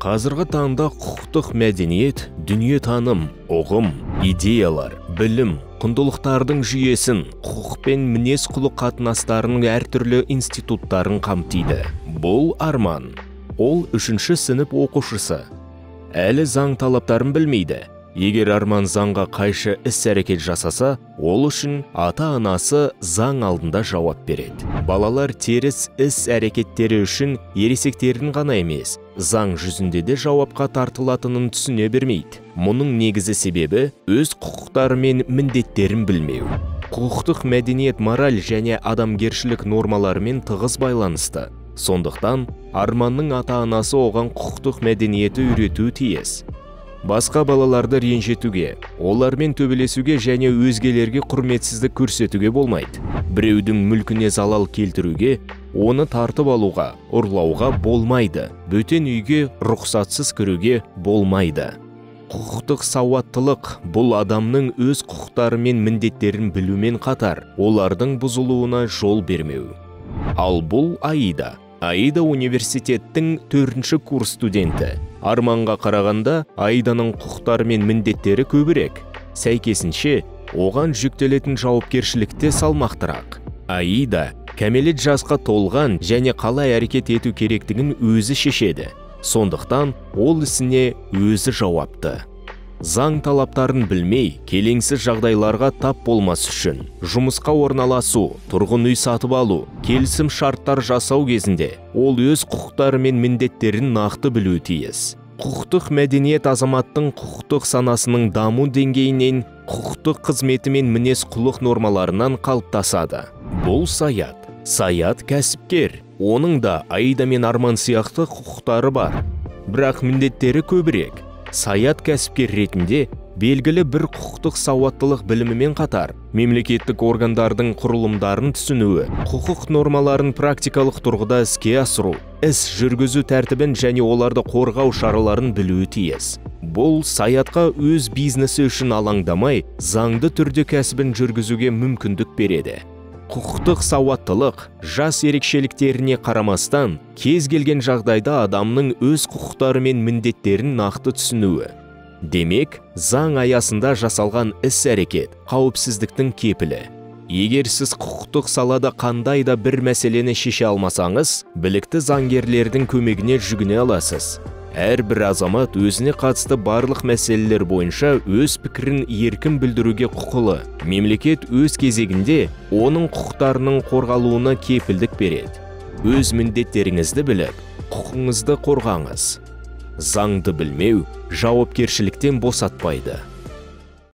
Қазіргі таңда құқықтық мәдениет, дүниетаным, ұғым, идеялар, білім, құндылықтардың жүйесін, құқық пен мінез-құлық қатынастарының әртүрлі институттарын қамтиды. Бұл Арман. Ол 3-ші сынып оқушысы. Әлі заң талаптарын білмейді. Егер Арман заңға қайшы іс-әрекет жасаса, ол үшін ата-анасы заң алдында жауап береді. Балалар теріс іс-әрекеттері үшін ересектерін ғана емес, заң жүзінде де жауапқа тартылатынын түсіне бермейді. Мұның негізі себебі өз құқықтары мен міндеттерін білмеу. Құқықтық мәдениет мораль және адамгершілік нормаларымен тығыз байланысты. Сондықтан Арманның ата-анасы оған құқықтық мәдениеті үйретуі тиіс. Басқа балаларды ренжітуге, олармен төбелесуге және өзгелерге құрметсіздік көрсетуге болмайды. Біреудің мүлкіне залал келтіруге, оны тартып алуға, ұрлауға болмайды. Бөтен үйге рұқсатсыз кіруге болмайды. Құқықтық сауаттылық бұл адамның өз құқықтары мен міндеттерін білумен қатар, олардың бұзылуына жол бермеу. Ал бұл Аида. Аида университеттің 4-ші курс студенті. Арманға қарағанда Аиданың құқықтары мен міндеттері көбірек. Сәйкесінше, оған жүктелетін жауапкершілік те салмақтырақ. Аида кәмелет жасқа толған және қалай әрекет ету керектігін өзі шешеді. Сондықтан ол ісіне өзі жауапты. Заң талаптарын білмей, келеңсіз жағдайларға тап болмас үшін жұмысқа орналасу, тұрғын үй сатып алу, келісім шарттар жасау кезінде ол өз құқықтары мен міндеттерін нақты білуі тиіс. Құқықтық мәдениет азаматтың құқықтық санасының даму деңгейінен, құқықтық қызметі мен мінез-құлық нормаларынан қалыптасады. Бұл Саят. Саят кәсіпкер. Оның да Аида мен Арман сияқты құқықтары бар. Бірақ міндеттері көбірек. Саят кәсіпкер ретінде белгілі бір құқықтық сауаттылық білімімен қатар, мемлекеттік органдардың құрылымдарын түсінуі, құқық нормаларын практикалық тұрғыда іске асыру, іс жүргізу тәртібін және оларды қорғау шараларын білуі тиіс. Бұл Саятқа өз бизнесі үшін алаңдамай, заңды түрде кәсібін жүргізуге мүмкіндік береді. Құқықтық сауаттылық жас ерекшеліктеріне қарамастан, кез келген жағдайда адамның өз құқықтары мен міндеттерін нақты түсінуі. Демек, заң аясында жасалған іс-әрекет қауіпсіздіктің кепілі. Егер сіз құқықтық салада қандай да бір мәселені шеше алмасаңыз, білікті заңгерлердің көмегіне жүгіне аласыз. Әрбір азамат өзіне қатысты барлық мәселелер бойынша өз пікірін еркін білдіруге құқылы. Мемлекет өз кезегінде оның құқықтарының қорғалуына кепілдік береді. Өз міндеттеріңізді біліп, құқығыңызды қорғаңыз. Заңды білмеу жауапкершіліктен босатпайды.